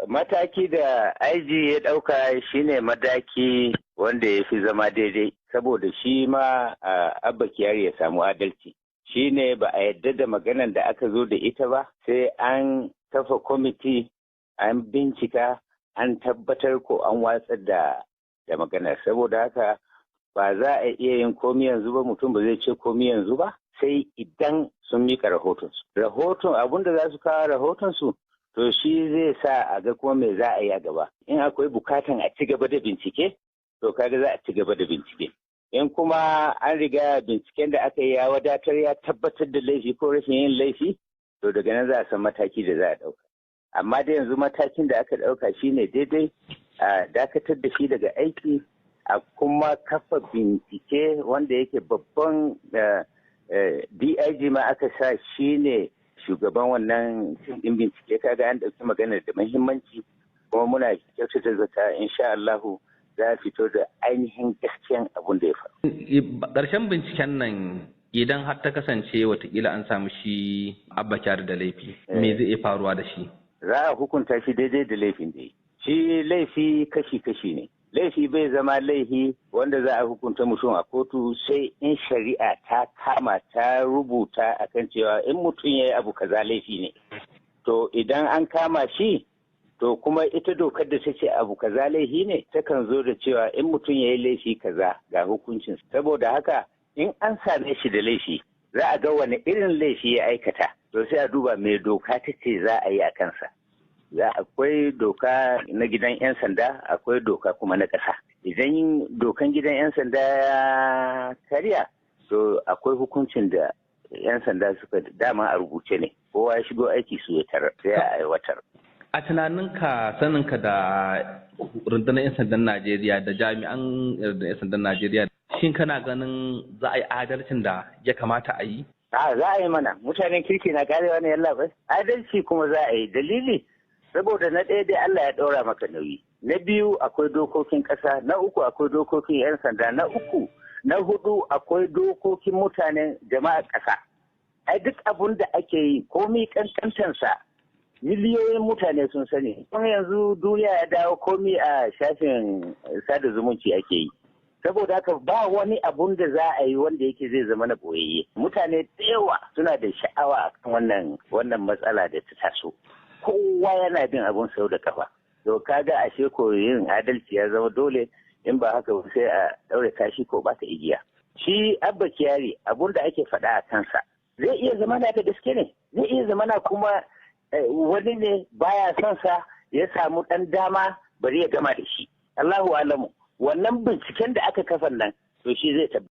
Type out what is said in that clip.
Mataki da IG ya ɗauka shine mataki wanda ya fi zama daidai, saboda shi ma Abba Kyari ya samu adalci. Shine ba a yadda da maganan da aka zo da ita ba, sai an kafa kwamiti, an bincika, an tabbatar ko an watsar da maganar. Saboda haka ba za a iya yin komi yanzu ba, mutum ba zai ce komi yanzu ba, sai idan sun mika rahotonsu. Rahoton abinda za su kawo rahotonsu, to shi zai sa a ga kuma me za a yi a gaba. In akwai bukatan a ci gaba da bincike, to kaga za a ci gaba da bincike. In kuma an riga binciken da aka yi ya wadatar, ya tabbatar da laifi ko rashin yin laifi, to daga nan za a san mataki da za a ɗauka. Amma da yanzu matakin da aka ɗauka shine daidai, a dakatar da shi daga aiki, a kuma kafa bincike wanda yake babban DIG ma aka sa shine shugaban wannan ɗin bincike. Kaga an ɗauki maganar da muhimmanci, kuma muna kyautata zata insha Allahu za a fito da ainihin gaskiyan abun da ya faru. Ƙarshen binciken nan, idan har ta kasance watakila an samu shi Abba Kyari da laifi, me zai iya faruwa da shi? Za a hukunta shi daidai da laifin da yi. Shi laifi kashi-kashi ne. Laifi bai zama laifi wanda za a hukunta mutum a kotu sai in shari'a ta kama, ta rubuta akan cewa in mutum ya yi abu kaza laifi ne. To idan an kama shi, to kuma ita dokar da ta ce abu kaza laifi ne takan zo da cewa in mutum ya yi laifi kaza ga hukuncin. Saboda haka in an same shi da laifi, za a ga wani irin laifi ya aikata, to sai a duba me doka ta ce za a yi a kansa. Za akwai doka na gidan 'yan sanda, akwai doka kuma na ƙasa. Idan dokan gidan 'yan sanda ya karya, to akwai hukuncin da 'yan sanda suka dama a rubuce ne, kowa ya shigo aiki su ya tarar, sai a aiwatar. A tunaninka, saninka da rundunar 'yan sandan Najeriya da jami'an rundunar 'yan sandan Najeriya, shin kana ganin za a yi adalcin da ya kamata a yi? A za a yi mana, mutanen kirki na karewa ne, yalla bai. Adalci kuma za a yi, dalili saboda na ɗaya dai Allah ya ɗaura maka nauyi. Na biyu akwai dokokin ƙasa, na uku akwai dokokin 'yan sanda, na uku, na hudu akwai dokokin mutanen jama'ar ƙasa. Ai duk abun da ake yi, komi ƙanƙantansa, miliyoyin mutane sun sani. Kuma yanzu duniya ya dawo komi a shafin sada zumunci ake yi. Saboda haka ba wani abun da za a yi wanda yake zai zama na boyayye. Mutane da yawa suna da sha'awa akan wannan matsala da ta taso. Kowa yana bin abun sau da kafa. To kaga ashe ko yin adalci ya zama dole, in ba haka sai a daure kashi ko ba ta igiya. Shi Abba Kyari, abun da ake faɗa a kansa zai iya zama da gaske ne, zai iya zama na kuma wani ne baya son sa ya samu ɗan dama bari ya gama da shi. Allahu alamu. Wannan binciken da aka kafa nan, to shi zai tabbata.